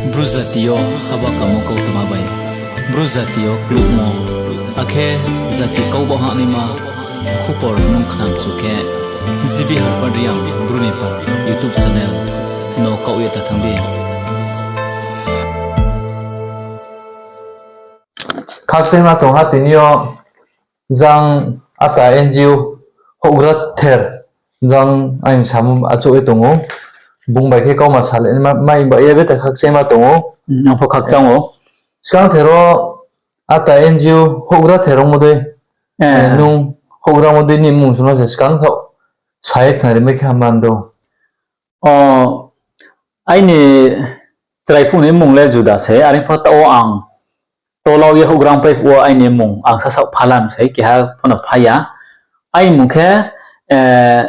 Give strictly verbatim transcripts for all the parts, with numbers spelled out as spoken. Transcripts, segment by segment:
Bru jati yo haba kamo kautma bai Bru jati yo klukmo, akhe jati kau ba hahnaima khupor nung khnamchu khe, G B Harpad Reang Bru ni pha YouTube channel no kaoh ye ta thanng di. Khakchangma tong ha tini yo jang ata N G O houhgrather jang aini samung achouh ye tong ou. Bung bai khe kauma salai ma, mai ba ye beta khakchangma tong ou. Ang pho khakchang ou. Skangther wo ata N G O houhgrather ongmo dei, nung houhgra mo dei ni mmung sung no se skang thaoh sa ye khnari mai khe ham man do. O, aini chrai phuh ni mmung le juda se, are pho taoh wo ang tolau ye houhgra ongpai phuh wo aini mmung ang sasaoh phalam se, keha pho no phai ya. Aini mmung khe, eh,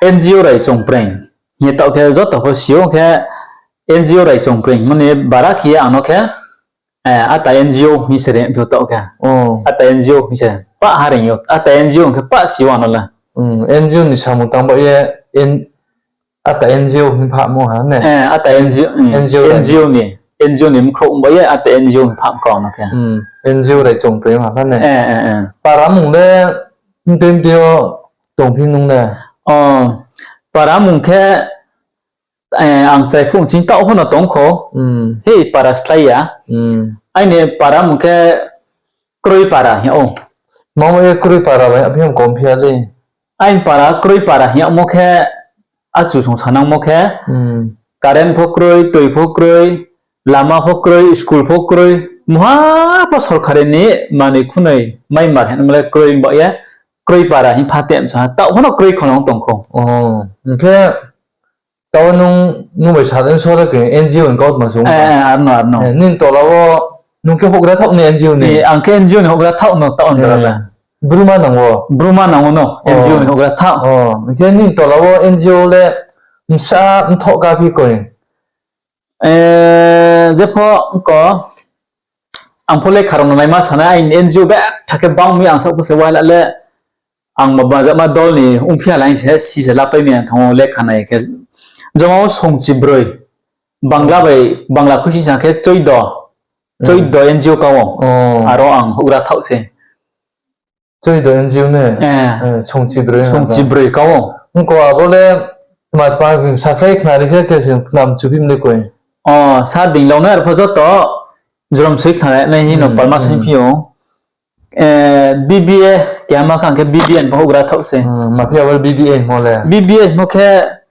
N G O Raichongpreng hing ye taoh khe joto pho si ou khe, N G O Raichongpreng hingmo ni bara khe ye ang no khe, eh, ata N G O hing se re phi taoh khe. Ata N G O hing se pah ha reing yo, ata N G O hing khe pah si ou ang no le. N G O ni samung tang ba ye, ata N G O hing phamo ha ne? Eh, ata N G O, N G O ni, N G O ni mkhrouh ba ye ata N G O hing phamo kau no khe. N G O Raichongpreng ha ne? Para mmung le mtui mtui yo tongphi nung ne? O, para mmung khe, eh, ang chrai phuh ching taoh pho no tong kho. Hei para slái ya. Aini para mmung khe Kroi para hing ou. Mamo ye Kroi para bai aphi ham kom phi ya le. Aini para Kroi para hing yagmo khe, achu song sanangmo khe, current pho kroi, toi pho kroi, lama pho kroi, school pho kroi, mungha pho sorkari ni manoi khunoi maimar hingmo le kroi ba ye, Kroi para hing pha tem sa ha, taoh pho no kroi khonong tong kho. Hing khe, taoh nung, nung bai sa den so le khe N G O ni kautma sung. Eh, arno, arno. Nini tola wo nung khe houhgra thaoh ni N G O ni? Ang khe N G O ni houhgra thaoh no taoh no le. Bruma nang wo? Bruma nang wo no, N G O ni houhgra thaoh. Hing khe nini tola wo N G O le bsa mthoh ka phi koi? Eh, jepho ko, ang pho lekha rao no naima sanai, aini N G O betha khe bang mi ang saoh pho se waila le, ang ba bajama dol ni ongphi ya lai se, si se lapai mi ang thanng ou lekha nai khe. Joma wo songchibroi, Bangla bai, Bangla khuisi sa khe choido, choido N G O ka ou. Aro ang houhgra thaoh se. Choido N G O ne? Songchibroi ka ou. Ongko abo le tma tma sakhlai khnari khe khe se khnam chuphim le koi. O, sa dinglaonai arpho joto jrom soi khnanai hing no palma saingphi ou. Eh, B B A, keha ma khang khe B B A ni pho houhgra thaoh se. Maphi abo le B B A hingmo le? B B A hingmo khe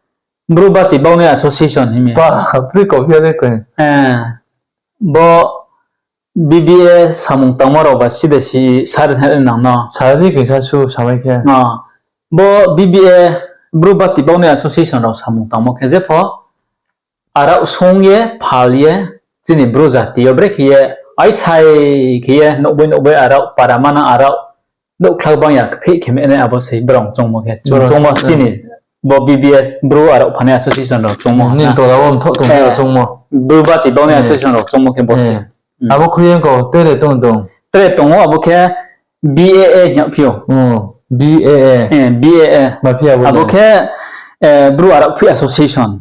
Bru Bati Baunai Association hing mi. Pa, pri kau phi ya le koi. Eh, bo B B A samung tangmo rao ba side si sari nang no. Sari kisa su samai khe. Bo B B A, Bru Bati Baunai Association rao samung tangmo khe jepho arao song ye, phal ye, chini Bru jati yo brekhe ye, aisai khe ye, nouhboi nouhboi arao, para manang arao, nouhkhlak bang ya kpheh khe menai abo sei brao choungmo khe. Chung choungmo chini bo B B A Bru arao phanai association rao choungmo. Nini tola wo mthoh tong khe choungmo. Bru Bati Baunai Association rao choungmo khe bo sei. Abo khui ye ko tere tong tong. Tere tong ou abo khe B A A hing yagphi ou. B A A. B A A. Abo khe, eh, Bru Arao Phih Association.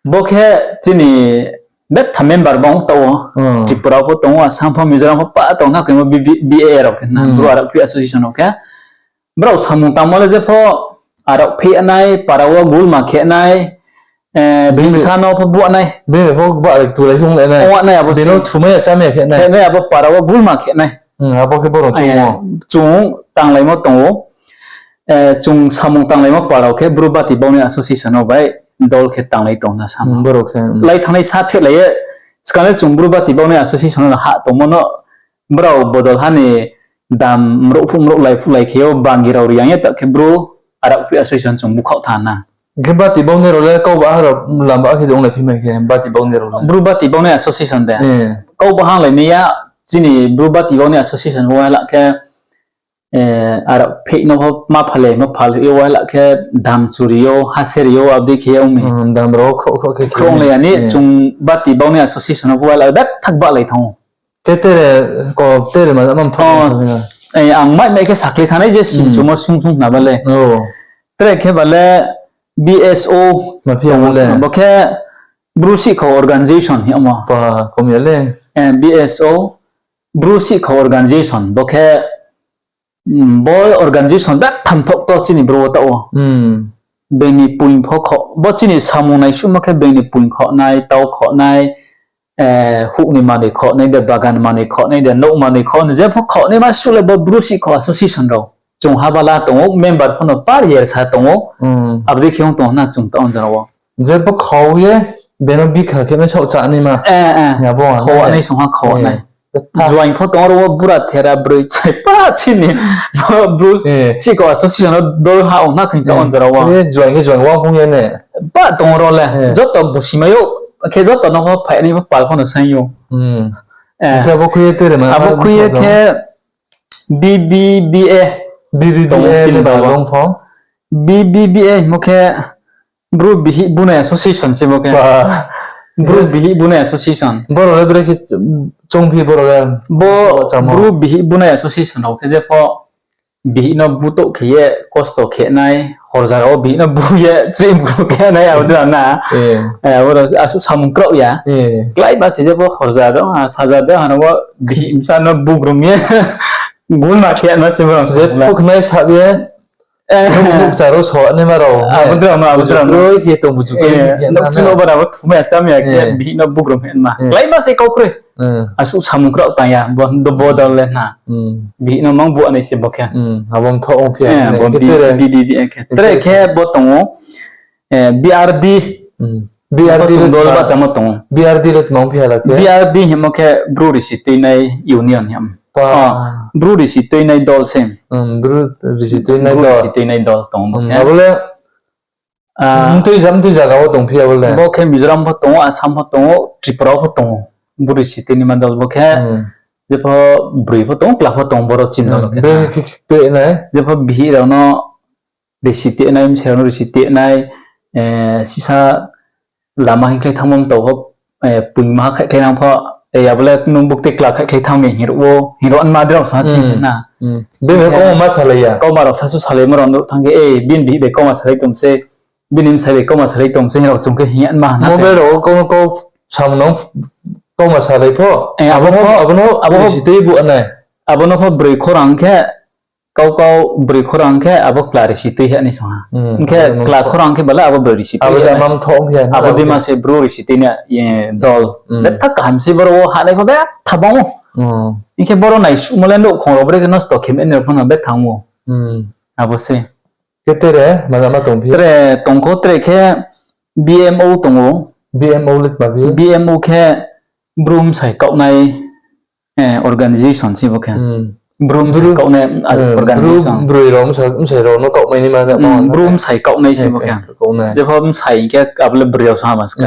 Bo khe chini betha member bang taoh ou. Tripura pho tong ou, Assam pho, Mizoram pho pa tong na khe bo B B, B A A rao khe na, Bru Arao Phih Association rao khe. Brao samung tangmo le jepho arao phih nai, para wo gulma khe nai, bini bsa no pho buah nai. Bini pho buah le tulai hung le nai. Ong nai abo bini thumai ya chámai ya khe nai. Khe nai abo para wo gulma khe nai. Abo khe brao chung tanglaimo tong ou. Chung samung tanglaimo para wo khe Bru Bati Baunai Association no bai dol khe tanglai tong na samung. Lai thanngnai sa phehlai ye, skang le chung Bru Bati Baunai Association no hah tongmo no, brao bodol ha ni dam mrouh phuh mrouh lai phuh lai khe yo bangi rao riang ye ta khe Bru Arao Phih Association chung bukhaoh thanng na. Khe Bati Baunai rao le kau ba ha rao lamba khe de onglai phi mai khe Bati Baunai rao le. Bru Bati Baunai Association de. Kau ba hanglai mai ya, chini Bru Bati Baunai Association wo la khe, arao phih no pho ma phalai, ma phalai yo wa la khe dam churi yo, haseri yo, abo dei khe ong mi. Dam rao khrouh khrouh khe khrouh onglai ya ni, chung Bati Baunai Association no pho wa la bethak bahlai thanng ou. Khe tere, ko tere ma, ma mthoh na. Ang mai mai khe sakhlai thanngnai je sing chumo sung sung khna ba le. Tere khe ba le B S O. Bo khe Bru sihkhau organization hingmo. Pa, kom ya le. Eh, B S O, Bru sihkhau organization. Bo khe, mm, bo organization betha mthoh to chini Bru wo taoh wo. Being ni poing pho kho, bo chini samung naisuhmo khe being ni poing khohnai, tau khohnai, eh, huh ni manoi khohnai de, bagan manoi khohnai de, nouh manoi khohnai, jepho khohnai ma suh le bo Bru sihkhau association rao. Chung ha bala tong ou, member pho no par year sa tong ou. Abo dei khe ong tong na chung taoh wo jora wo. Jepho khau ye, beno bikha khe nai saoh chá nai ma. Eh, eh. Khau nai song ha khau nai. Joaing pho tong ro wo bura thera broi chai pa chini. Bru sihkhau association no dol ha ong na khe taoh wo jora wo. Joaing khe joaing wa phung ye ne. Pa tong ro le. Joto busi mai ou, khe joto no pho phai nai pho pal pho no saing ou. Khe abo khui ye tei re ma, abo khui ye khe B B B A. B B B A tong ou chini ba bong pho. B B B A hingmo khe Bru Bihih Bunai Association se bo khe. Bru Bihih Bunai Association. Boro le brekhe chongphi boro le. Bo Bru Bihih Bunai Association rao khe jepho bihih no butouh khe ye kosto khe nai, horja rao bihih no bu ye chri bu khe nai abo dei na. Abo rao asuh samung kraoh ya. Klái ba se jepho horja rao, saja de hano bo bihih bsa no bugrum ye gulma khe ma se bo rao. Je puknai sab ye. Nung nukcha rao so naima rao. Abo drao no, abo drao no. Buju kroi khe tong, buju kroi khe nung sino bara bo thumai ya chámai ya khe bihih no bugrum hing ma. Klái ma se kau kroi. Asuh samung kraoh tang ya, bo, bo dol le na. Bihih no mang bu anai se bo khe. Abo mthoh ongphi ya, bo B B B A khe. Tre khe bo tong ou, eh, B R D. Bo chung dol bahchamo tong ou. B R D le tma ongphi ya la khe? B R D hingmo khe Bru Risi Tuinai Union hing. Bru Risi Tuinai Dol se. Bru Risi Tuinai Dol tong ou bo khe. Abo le mtui za, mtui zaga wo tongphi ya bo le? Bo khe Mizoram pho tong ou, Assam pho tong ou, Tripura pho tong ou. Bru Risi Tuinaima Dol bo khe. Jepho broi pho tong ou, kla pho tong ou, boro chini dol khe. Jepho bihih rao no risi tuinai, bsai rao no risi tuinai, sisa lama hingkhlai thanngmo mtao pho, poingma khaihkhlai nang pho, abo le nung buktui kla khaihkhlai thanng mi hing ruh wo, hing ruh ma drao sa chini na. Bini kauma ma salai ya. Kauma rao sasu salaimo rao nuh thanng khe, bini bihih bai kauma salai tong se, bini bsai bai kauma salai tong se, hing rao chung khe hing ya ma na. Mobile rao kau no kau samung no kauma salai pho. Abo no, abo no, abo risi tui bu nai. Abo no pho broi khorang khe, kau kau broi khorang khe abo kla risi tui ha nai song ha. Hing khe kla khorang khe bale abo broi risi tui ha nai. Abo dei ma se Bru Risi Tuinai Dol. Betha kaham se boro wo hanai pho betha bang ou. Hing khe boro naisuhmo le nouhkhong rao brekhe nosto khe mani rao pho no betha ong ou. Abo se. Khe tre, ma ma tongphi? Tre tongkho, tre khe B M O tong ou. B M O le tma phi? B M O khe Bru Bsai Kaohnai organization se bo khe. Bru Bsai Kaohnai organization. Broi rao bsai rao no kaohnai ni ma. Bru Bsai Kaohnai se bo khe. Jepho bsai hing khe abo le broi rao sa ha ma ska.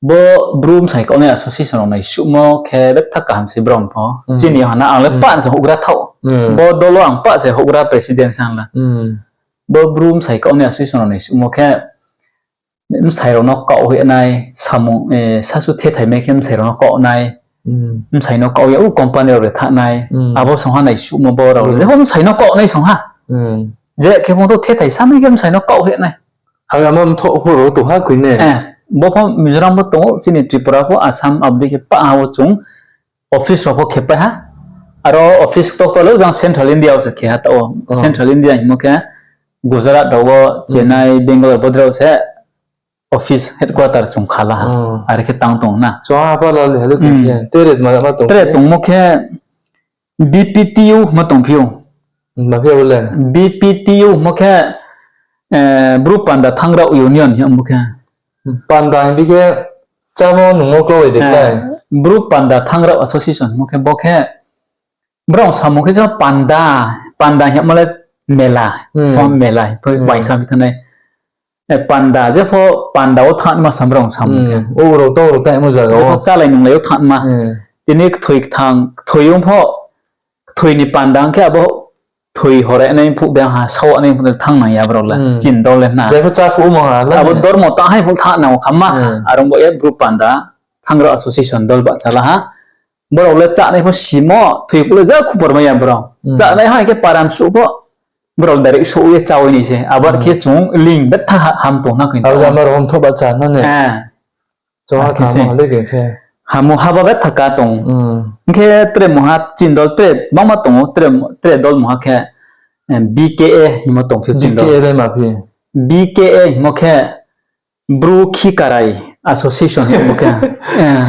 Bo Bru Bsai Kaohnai association rao naisuhmo khe betha kaham se brao pho. Chini hana ang le pah se houhgra thaoh. Bo dol wo ang pah se houhgra president sa la. Bo Bru Bsai Kaohnai association rao naisuhmo khe bsai rao no kaoh hoih nai, samung, sasu thethai mai khe bsai rao no kaoh nai, bsai no kaoh ye u company rao de thanng nai, abo song ha naisuhmo bo rao le. Jepho bsai no kaoh nai song ha. Je khe pho to thethai sa mai khe bsai no kaoh hoih nai. Abo mthoh pho rao tong ha koi ne. Bo pho Mizoram pho tong ou, chini Tripura pho, Assam, abo dei khe pah ha wo chung office rao pho khepai ha. Aro office to to le jang Central India wo se khe ha taoh wo. Central India hingmo khe Gujarat rao wo, Chennai, Bangalore bodei rao se office headquarter chung kha la ha. Are khe tang tong na. Tre tongmo khe B P T U ma tongphi ou. B P T U hingmo khe Bru Panda Thanng Rao Union hingmo khe. Panda hing bi khe chámo nungmo klau bai de klái. Bru Panda Thanng Rao Association hingmo khe bo khe brao samung khe se panda, panda hingmo le mela, mela hing pho baisa bi thanng nai. Panda, jepho panda wo thanng ma sa brao samung khe. Jepho chálai nunglai yo thanng ma. Tini kthoi kthang, kthoi ong pho, kthoi ni panda ong khe abo kthoi horai nai phuh de ha, sao nai phuh de thanng nang ya brao le. Chini dol le na. Abo dormo tang hai phuh thanng nang kha ma. Are ong bo ye Bru Panda Thanng Rao Association dol bahcha la ha. Brao le chánai pho simo, thoi phuh le ja khupor mai ya brao. Chánai hai khe param suh pho, brao direct souh ye cháwi nai se. Abo khe chung link betha ham tong na khe. Tongha khe se. Hamo haba betha ka tong. Hing khe tre mungha chini dol tre bangma tong ou, tre, tre dol mungha khe, eh, B K A hingmo tong phi chini dol. B K A le ma phi? B K A hingmo khe Bru Khikarai Association hingmo khe. Eh.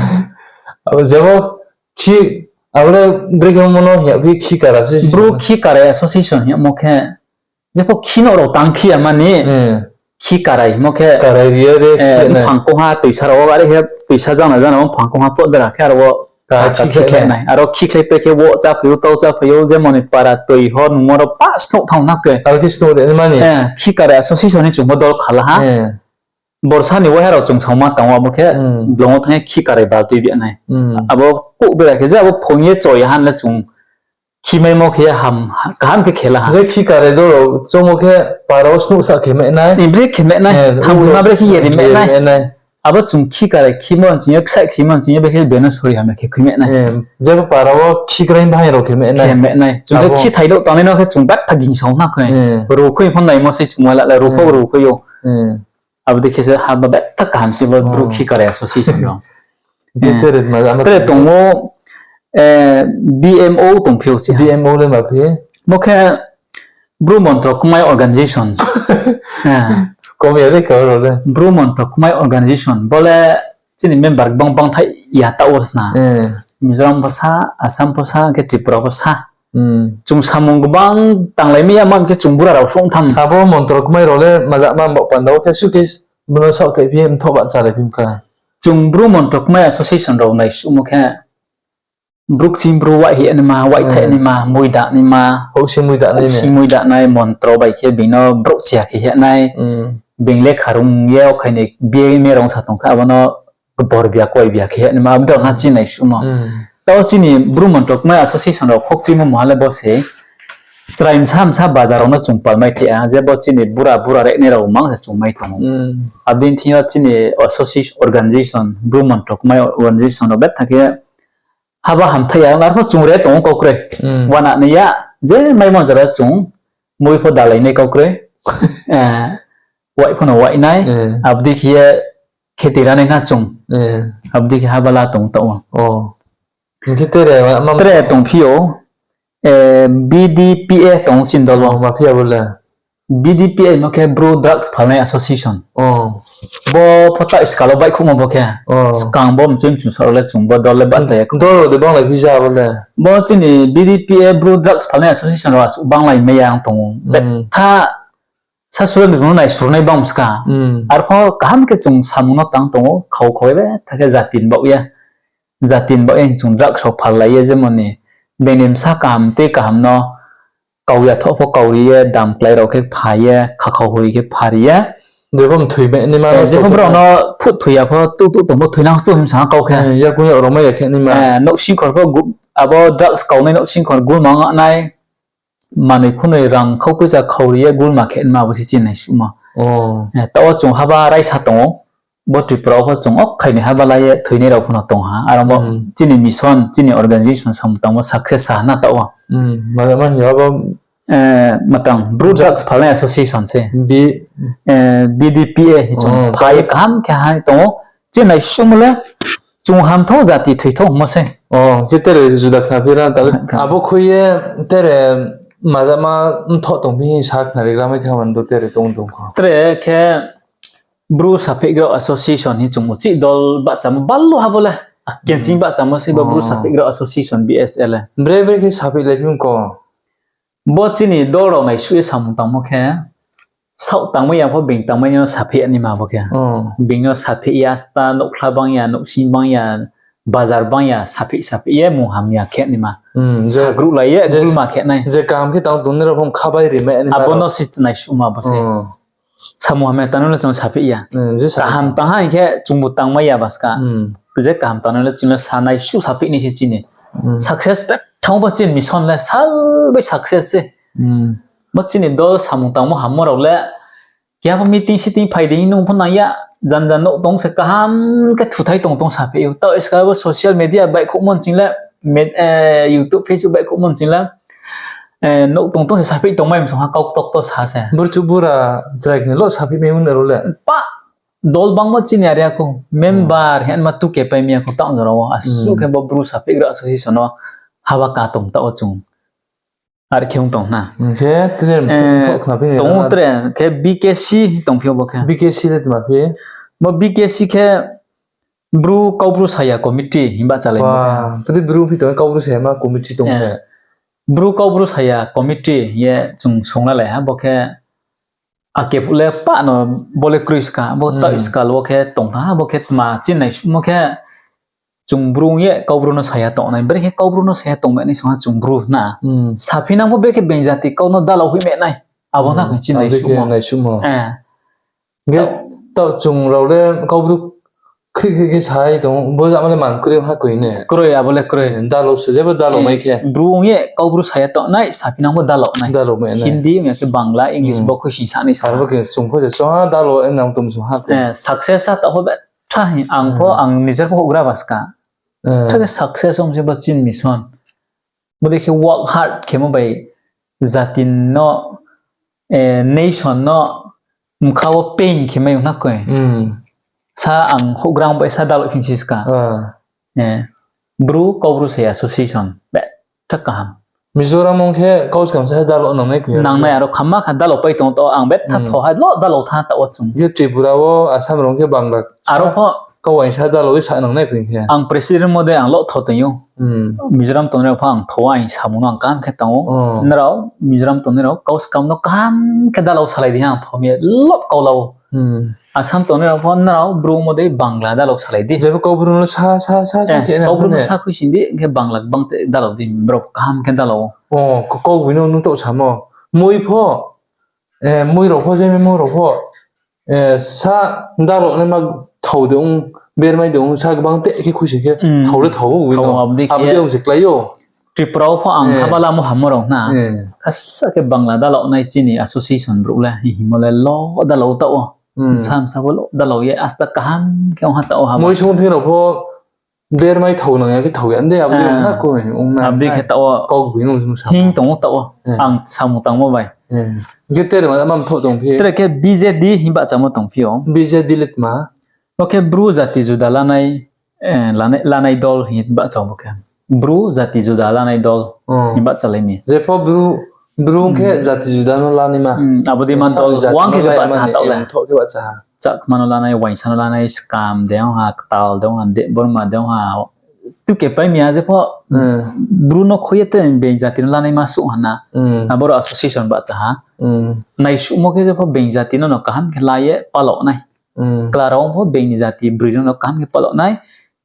Abo jebo khi, abo le brekhe mo no hing ya phi Khikarai Association? Bru Khikarai Association hingmo khe, jepho khi no rao tang khe ya mani, khikarai hingmo khe, karai ri ye re, eh, khina. Mphang kongha toisa rao wo, are khe toisa jana jana wo mphang kongha pho bera khe aro wo ka, ka khikhlai nai. Aro khikhlai pai khe wo cháphai ou, tau cháphai ou, jemon ni para toi ho nungmo rao pa snouh thanng na khe. Aro khe snouh de ni mani. Eh, Khikarai Association ni chung bo dol khala ha. Eh. Borsa ni waiha rao chung sauma tang wo abo khe, blong wo thanng ye Khikarai bal tui bia nai. Abo kouh bera khe je abo phone ye choi ya han le chung khimaimo khe ham, kaham khe khela ha. Je Khikarai dol rao choungmo khe para wo snouh sa khe mai nai. Ni bre khe mai nai. Eh, hamma bre khe ye ri mai nai. Abo chung Khikarai khimo ching yo, ksaih khimo ching yo, bre khe beno sori hamya khe khui mai nai. Eh, jebo para wo khikrai bahai rao khe mai nai. Khe mai nai. Chung khe khithai nouh tangnai no khe chung betha gingsao na khe. Ru khui phon naimo se chung ma la le, ru pho ru khui ou. Abo dei khe se haba betha kaham se bo Bru Khikarai Association rao. Tre tong ou, eh, B M O tong phi ou se. B M O le ma phi? Bo khe Bru Montro Kmai Organization. Bru Montro Kmai Organization. Bo le chini member gbang bang thai ya taoh wo sna. Mizoram pho sa, Assam pho sa, khe Tripura pho sa. Chung samung gbang tanglai mai ya man khe chung bura rao song tham. Abo Montro Kmai rao le maja ma baoh panda wo khe su khe bono saoh thai phi mthoh bahcha lai phi mkha. Chung Bru Montro Kmai Association rao naisuhmo khe, Bru kching Bru waih heh naima, waih thai naima, moida naima, houhsing moida nai, montro bai khe being no brouh chiya khe heh nai, being lekha rung ye okhai ni B A M A rao sa tong khe abo no kbor bia koi bia khe heh naima, abo dei rao na chini naisuhmo. Tao chini Bru Montro Kmai Association rao khokchuimo mungha le bo se, chrai msa msa bajar rao no chung palmai thai ha, je bo chini bura bura rehnai rao mang se chung mai tong ou. Abo dei thing yo chini association, organization, Bru Montro Kmai organization rao betha khe haba hamthai ya, arpho chung re tong ou kau kroi. Uana nai ya, je maimo jora chung, mui pho dalai nai kau kroi. Eh, waih pho no waih nai, abo dei khe ye kheti ra nai na chung. Abo dei khe haba la tong taoh ou. Tre tong phi ou, eh, B D P A tong ou chini dol wo. B D P A hingmo khe Bru Drugs Phalnai Association. Bo pho taoh skal wo baihkhouhmo bo khe. Skang bo mchoi mchung sa rao le chung bo dol le bahcha ya. Dol rao de banglai phi ja bo le? Bo chini B D P A Bru Drugs Phalnai Association rao asuh banglai mai ya ong tong ou. Betha sasuro ni chung no naisurnai bang ska. Arpho kaham khe chung samung no tang tong ou, khau khau ye betha khe jati ni baoh ye. Jati ni baoh ye chung drugs rao phallai ye jemon ni being ni bsa kaham tei kaham no kau ya thoh pho kauri ye, dam klái rao khe pha ye, khakhau hoi khe phari ye. Jepho brao no phut thoi ya pho, tuh tuh tong pho thoinang stu him sa kau khe. Yakung yak rao mai ya khe naima. Nouhsingkhor pho gu-, abo drugs kaunai nouhsingkhor gulma ong nai. Manoi khunoi rang khau poicha khauri ye gulma khe naima abo se chini naisuhmo. Taoh wo chung haba raisa tong ou. Bo Tripura wo pho chung ok khai ni haba la ye thoinai rao pho no tong ha. Aro bo chini mission, chini organization samung tangmo success sa na taoh wo. Matang Bru Drugs Phalnai Association se. B D P A hing chung phai ye kaham khe hai tong ou. Chini naisuhmo le chung hamthou jati thoithou hingmo se. Khe tere juda khna phi ra, abo khui ye tere majama mthoh tong phi sa khnari gra mai kha mando tere tong tong kho. Tre khe Bru Saphihgrao Association hing chung uchih dol bahchamo bal lo ha bo le. Akensing bahchamo se bo Bru Saphihgrao Association, B S A le. Bre bre khe saphihlai phi mko. Bo chini dol rao naisuh ye samung tangmo khe, saoh tangmai ya pho being tangmai no saphih ya naima bo khe. Being no saphih ya, asta nouhkhla bang ya, nouhsing bang ya, bazar bang ya, saphih saphih ye mung hamya khe naima. Sagruhlai ye gulma khe nai. Je kaham khe tang tongnai rao pho khabai rimai naima. Abo no se naisuhma bo se. Samung hamya tangno le chung saphih ya. Kaham tang ha hing khe chungbu tangmai ya baska. Je kaham tangno le chung le sa naisuh saphih nai se chini. Success pe thang bo chini mission le sal bai success se. Bo chini dol samung tangmo hammo rao le keha pho meeting siting phai di nung pho nang ya, jan jan nouh tong se kaham khe thuthai tong tong saphih ou. Taoh iska bo social media baihkhouhmo ching le, YouTube, Facebook baihkhouhmo ching le, nouh tong tong se saphih tongmai msong ha kau ktokto sa se. Burchu bura chrai khe lo saphih mai ong rao le. Pa dol bangmo chini are ya khou, member hingma tuke pai mi ya khou taoh jora wo. Asuh khe bo Bru Saphehgra Association no haba katom taoh wo chung. Are khe ong tong na. Hing khe tini Eh, tong tre khe B K C tongphi ou bo khe. B K C le tma phi? Bo B K C khe Bru Kaubru Saya Committee himba chalai mo khe. Tini Bru phi tong Kaubru Saya ma committee tong Eh, ne. Bru Kaubru Saya Committee ye chung songlalai ha, bo khe ake phuh le pah no bo le kroi ska, bo taoh skal wo khe tongtha, bo khe tma chini naisuhmo khe chung Bru ye Kaubru no saya tongnai, brekhe Kaubru no saya tongmai nai song ha chung Bru na. Saphi nang pho brekhe being jati kau no dalao hoihmai nai. Abo na khe chini naisuhmo. Hing khe taoh chung rao le Kaubru khrih khrih khe sai tong, bo jama le man kroi ha koi ne. Kroi, abo le kroi. Dalao se jebo dalao mai khe. Bru ye Kaubru saya tongnai, saphi nang pho dalao nai. Hindi, ya khe Bangla, English bo khuising sa nai sa. Abo khe chung pho se chung ha dalao nang tom chung ha koi. Success sa taoh pho be tha hing, ang pho, ang nijer pho houhgra ba ska. Tha khe success ong se bo chini mission. Bodei khe work hard khemo bai jati no, nation no, mkha wo pain khe mai ong na koi. Sa ang houhgra bai sa dalao khe si ska. Bru Kaubru Saya Association, betha kaham. Mizoram ong khe kau skam sa dalao nangnai koi. Nangnai aro khamma kha dalao pai tong taoh ang betha tho ha lo dalao tha taoh wo chung. Je Tripura wo, Assam rao ong khe Bangla. Aro pho kau aing sa dalao sa nangnai koi khe. Ang president mo de ang lo tho tong ou. Mizoram tongnai rao pho ang tho wo aing samung no ang kaham khe tang ou. Nrao, Mizoram tongnai rao kau skam no kaham khe dalao salai di ang tho mi lo kau la ou. Assam tongnai rao pho nrao Bru mo de Bangla dalao salai di. Jepho Kaubru no sa, sa, sa, sa khe Kaubru no sa khuising di, khe Bangla bang te dalao di, brao kaham khe dalao. Kau boi no nung taoh samo. Mui pho, mui rao pho, je mui rao pho, sa dalao naima thao de ong, bermai de ong, sa gbang te khe khuising khe, thao le thao ou, abo de ong se klái ou. Tripura wo pho ang haba lamo hammo rao na. Khasa khe Bangla dalao nai chini association brouh le, hingmo le lo dalao taoh wo. Bsa bsa pho lo dalao ye, asta kaham khe ong ha taoh wo haba. Mui song thing rao pho bermai thao nang ya khe thao ya, de abo de ong na koi, ong na. Abo de khe taoh wo. Hing tong ou taoh wo. Ang samung tangmo bai. Hing khe tere ma, ma mthoh tongphi? Tere khe B J D hing bahchamo tongphi ou. B J D le tma? Bo khe Bru jati juda lanai, lanai dol hing bahcha bo khe. Bru jati juda lanai dol hing bahchalai mi. Jepho Bru, Bru khe jati juda no lanaima. Abo dei ma dol wang khe bahcha ha taoh le. Chakma no lanai, Uaingsa no lanai, Skam de ong ha, Ktal de ong ha, Debbarma de ong ha. Tuke pai mi ya jepho Bru no khui ye te being jati no lanaima suh ha na. Aboro association bahcha ha. Naisuhmo khe jepho being jati no no kaham khe la ye palao nai. Kla rao ong pho being ni jati broi no no kaham khe palao nai.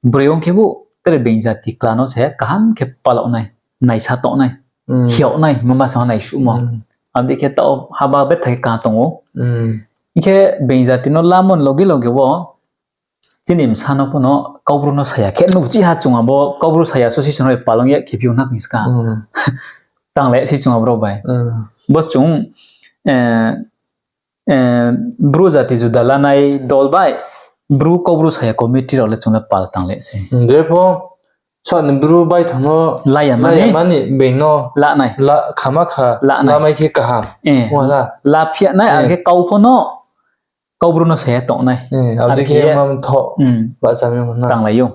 Broi ong khebu tere being jati kla no se kaham khe palao nai. Naisa tong nai. Hiao nai, mama sa naisuhmo. Abo dei khe taoh haba betha khe ka tong ou. Hing khe being jati no lamo ni loge loge wo, chini bsa no pho no Kaubru no saya khe nuhchi ha chung abo Kaubru Saya Association rao palong ye khephi ou na koi ska. Tanglai se chung abo rao bai. Bo chung, Bru jati juda lanai dol bai, Bru Kaubru Saya Committee rao le chung le pal tanglai se. Jepho sa ni Bru baithang no laya mani being no lanai, khama kha lamai khe kaham. Laphi ya nai, ang khe kau pho no Kaubru no saya tong nai. Abo dei khe ma mthoh bahcha mi na. Tanglai ou.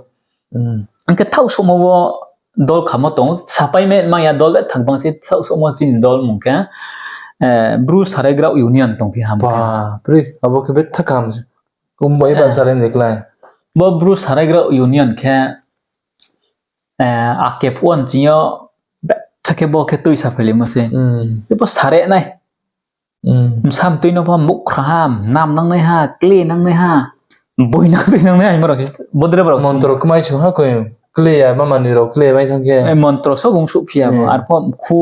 Ang khe thaoh souhmo wo dol khamo tong, sapai me mang ya dol le thak bang se thaoh souhmo chini dol mung khe, Bru Saraigrao Union tongphi ha. Abo khe betha kaham se. Kumbai bahchalai ni klái. Bo Bru Saraigrao Union khe, ake phuh wo nching yo betha khe bo khe tuisa phailaimo se. Jepho sare nai. Bsa mtui no pho mukhra ha, nam nangnai ha, kle nangnai ha, boina tui nangnai ha, himba rao se, bodre brao se. Montro kmai sung ha koi, kle ya, mama ni rao kle mai thang khe. Montro so bung suhphi ya bo, arpho khu,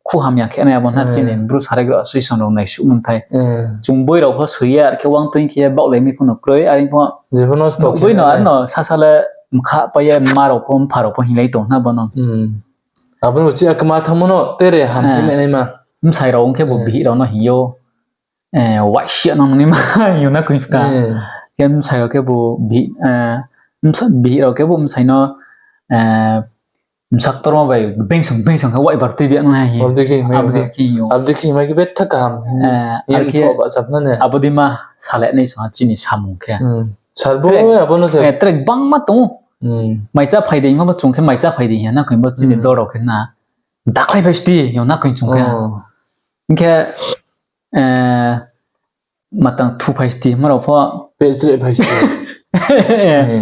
khu hamya khe nai abo na chini Bru Saraigrao Association rao naisuh mung thai. Chung boi rao pho soi ye, ar khe uang tui khe ye, baohlai mi pho no kroi, are pho. Boi no, ar no, sasa le, mkha pai ye, ma rao pho, mpha rao pho hinglai tong na bo no. Abo no chi akma thangmo no tere ham khe naima. Bsai rao ong khe bo bihih rao no hing yo, waihsi ya nang naima hing yo na koi ska. Khe bsai rao khe bo bihih, bihih rao khe bo bsai no, bsa ktorma bai bengsong bengsong khe waibar tuibi nang hai. Abo dei khe hingmai khe betha kaham. Abo dei ma salai nai song ha chini samung khe. Tre gbangma tong ou. Mai chá phai di hingma bo chung khe mai chá phai di hing ya na khe bo chini dol rao khe na. Dakhlai phai sti hing ya na khe chung khe. Hing khe, matang thu phai sti hingma rao pho.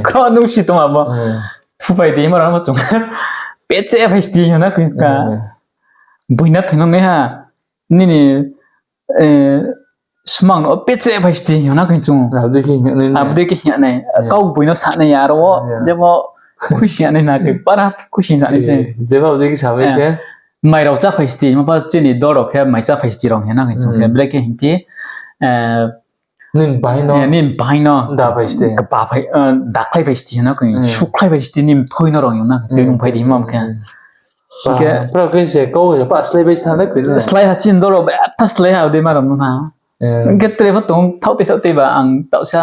Khro nung si tong abo. Thu phai di hingma rao pho chung khe. Pehchre phai sti hing ya na khe ska. Boina thoinang nai ha. Nini smang no pehchre phai sti hing ya na khe chung. Abo dei khe hing ya nai. Kau boi no sa nai ya aro wo. Jebo khuisi ya nai na khe para khuisi ya nai se. Mai rao chá phai sti hingma pho chini dol rao khe mai chá phai sti rao hing ya na khe chung khe. Brekhe hing phi, nini bahai no, dakhlai phai sti hing ya na khe, sukhlai phai sti nini thoi no rao hing ya na khe, tui nung phai di hingma khe. Slái ha chini dol rao betha slái ha dei ma rao no na. Hing khe tre pho tong thaoh tei thaoh tei ba ang taohsa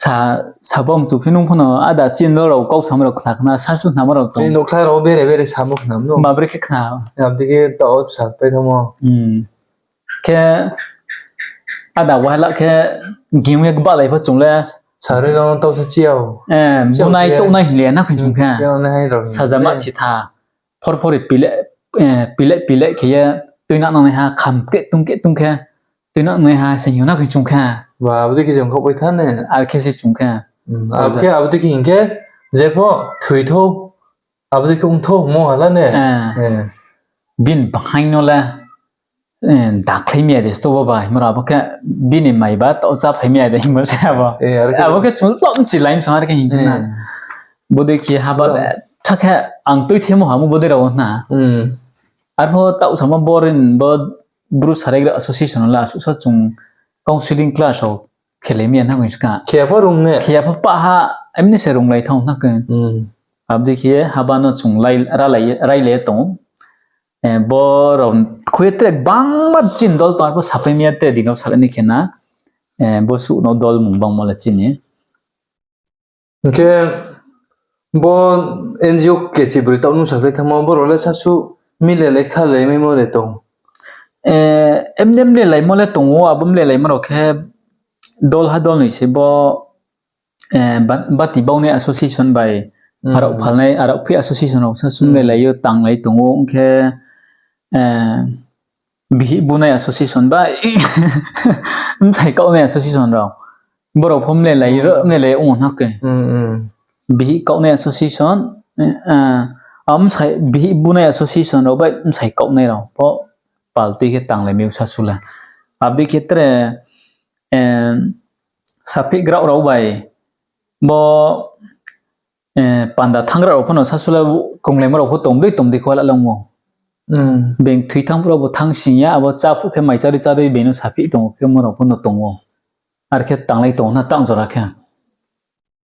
sa, sabo mchu phi nung pho no ada chini dol rao kau samo rao khna khna sasu khnamo rao tong. Nouhkhla rao bere bere samo khna no. Ma brekhe khna. Abo dei khe taoh sa pai thamo. Khe ada wahala khe gimye gbalai pho chung le. Sarui rao no taoh sa chi yag. Bunai touhnai hing le na khe chung khe. Sajama chitha. Phor phor pile, pile pile khe ye tuinang nangnaiha kham keh tung keh tung khe tuinang nangnaiha se hing ya na khe chung khe. Abo dei khe chung khaoh pai tha ne. Ar khe se chung khe. Abo khe abo dei khe hing khe jepho thoi thou. Abo dei khe ong thou hingmo hala ne. Bini bahaing no le dakhlai mi ya de sto bo ba hingmo rao abo khe bini mai ba taoh chá phai mi ya de hingmo se abo. Abo khe chung le mchi lai msong ar khe hing khe na. Bodei khe haba le tha khe ang tuithemo hamo bodei rao na. Arpho taoh samo bo rin bo Bru Saraigra Association le asuhsa chung counselling class rao khelai mi ya na khe ska. Khe ya pho pah ha, emni se runglai thang na khe. Abo dei khe haba no chung railai ye tong ou. Bo rao khui ye tre gbangma chini dol tong arpho sapai mi ya tre dino salai ni khe na. Bo suh no dol mung bangmo le chini. Hing khe bo N G O kechi broi taoh nung sakhlai thangmo bo rao le sasu mile lai kthalai maimo de tong. Emne mle laimo le tong ou, abo mle laimo rao khe dol ha dol ni se bo Bati Baunai Association bai, arao phalnai, arao phi association rao sasu mle lai yo tanglai tong ou, ong khe, bihih bunai association bai, bsai kaohnai association rao. Bo rao pho mle lai, mle lai ong na khe. Bihih kaohnai association, bihih bunai association rao bai bsai kaohnai rao pho pal tui khe tanglai mi sasu le. Abo dei khe tre, saphih grao rao bai, bo, panda thanng grao rao pho no sasu le krunglaimo rao pho tong dei tong dei khe la langmo. Being thoi thanng phuh rao bo thanng sing ya, abo chá phuh khe mai chá dei chá dei being no saphih tong khe mo rao pho no tong ou. Ar khe tanglai tong na tang jora khe.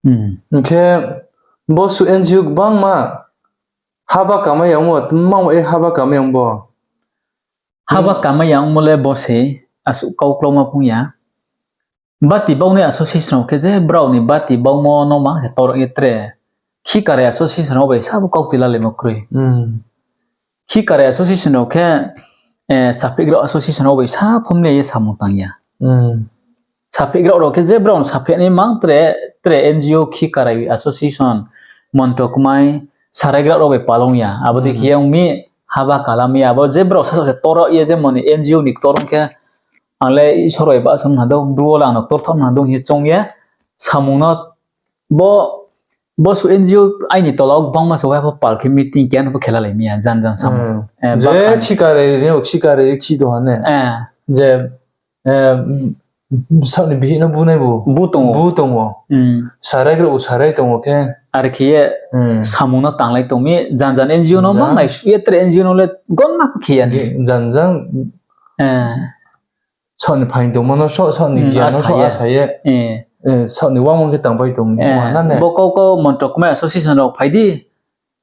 Hing khe bo su N G O gbangma haba kamai ya ongmo, tma e haba kamai ya ong bo. Haba kamai ya ongmo le bo se asuh kau klauma phung ya. Bati Baunai association rao khe je brao ni bati baumo no mang se toro ye tre. Khikarai association rao bai sabo kautui lalaimo kroi. Khikarai association rao khe, saphih grao association rao bai sa phomle ye samung tang ya. Saphih grao rao khe je brao ni saphih nai mang tre, tre N G O khikarai association, monto kmai, sarai grao rao bai palong ya. Abo dei khe ye ong mi haba kalam ya. Abo je brao sasaoh se toro ye je moni N G O ni ktorong khe, ang le Isor bai bahsong na dou, bru wo le ang no ktorthaoh na dou hing ye choung ye, samung no bo, bo su N G O aini tola wo gbangma se wai pho pal khe meeting keha no pho khe lalai mi ya, jan jan samung. Je khikare, khikare, khi do ha ne. Je, saoh ni bihih no bunai bu. Bu tong ou. Sarai grao, sarai tong ou khe. Are khe ye, samung no tanglai tong mi, jan jan N G O no mang nai su ye tre N G O no le gonna pho khe ya ni. Jan jan. Saoh ni phaing tongmo no, saoh, saoh ni gian no, saoh asa ye. Saoh ni wangmo khe tangpai tong. Bo kau kau monto kmai association rao phai di.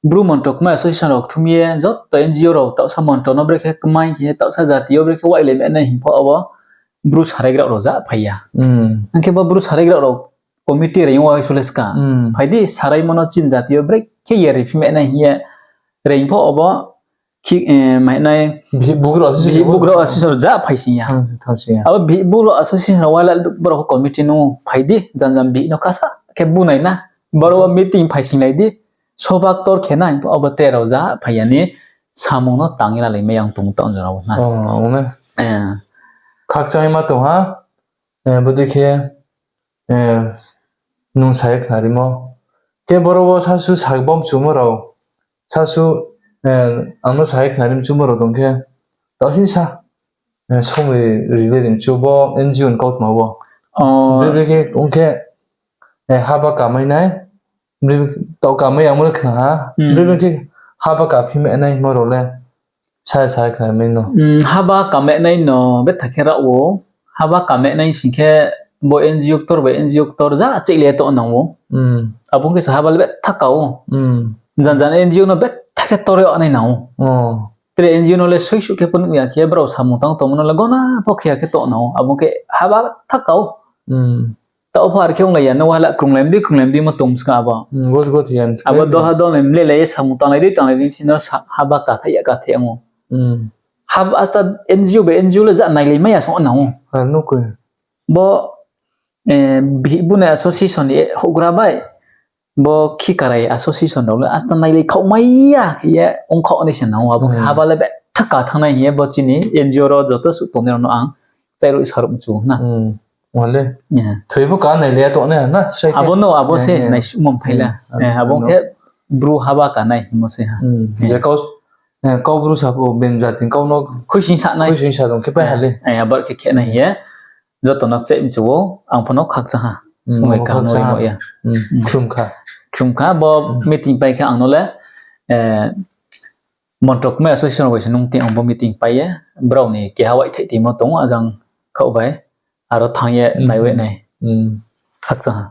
Bru monto kmai association rao kthum ye, joto N G O rao taohsa monto no brekhe kmai khe, taohsa jati yo brekhe wailai ma nai hing pho abo Bru sarai grao rao ja phai ya. Hing khe bo Bru sarai grao rao committee rao ong wa sule ska. Phai di, saraimo no chini jati yo brekhe ye riphi ma nai hing ye, Reing pho obo, khi, eh, mahinai, bihih bugrao association rao ja phaising ya. Abo bihih bugrao association rao wala brao committee no phai di, jan jan bihih no kasa khe bunai na. Boro wo meeting phaisinglai di, soba ktor khe na, hing pho obo tre rao ja phai ya ni samung no tang ye lalai mai yang tong tong jora wo na. Khakchangma tong ha, bodei khe, nung sa ye khnarimo. Khe boro wo sasu sakbom chumo rao, sasu, ang no sa ye khnarimo chumo rao tong khe, taoh sisa, somoi ri le ri mchu bo N G O ni kautma wo. Brekhe ong khe, haba kamai nai, taoh kamai yamo le khna ha. Brekhe haba kaphi mai nai mo rao le, sa sa khnamai no. Haba kamai nai no betha khe rao ou. Haba kamai nai sing khe bo N G O ktor bai N G O ktor ja cheih le tong nang ou. Abo ong khe se haba le betha ka ou. Jan jan N G O no betha khe tor yag nai nang ou. Tre N G O no le suisuh khe pho nuh ya khe brao samung tang tongmo no le gona pho khe ya khe tong nang ou. Abo ong khe haba betha ka ou. Taoh pho ar khe onglai ya, no wala krunglai mdi, krunglai mdi mo tong ska abo. Abo doha dol ni mlelai ye samung tanglai di, tanglai di, sino haba kathai ya, kathai ya ong ou. Haba asta N G O bai N G O le ja nailai mai ya song nang ou. Bo, bihih bunai association ni houhgra bai, bo khikarai association rao le asta nailai khaoh mai ya khe ye ongkhaoh nai se nang ou. Abo khe haba le betha ka thanng nai hing ye bo chini N G O rao joto suh tongnai rao no ang chairuh saruh mchu na. Thoi pho ka nailai ya tong nai na, abo no, abo se naisuhmo mthai le. Abo khe bru haba ka nai hingmo se ha. Je kau, kau bru sa pho ben jati kau no khuisoing sa nai, khuisoing sa tong khe pai ha le. Abar khe khe nai hing ye joto no cheih mchu ou, ang pho no khakchang ha. Sumai ka no ri ya. Khlum kha, bo meeting pai khe ang no le, Montrokmai association rao bai se nung ti ang bo meeting pai ye, brao ni keha waithai timo tong ou, ajang khaoh bai, aro thanng ye nai wai nai. Khakchang ha.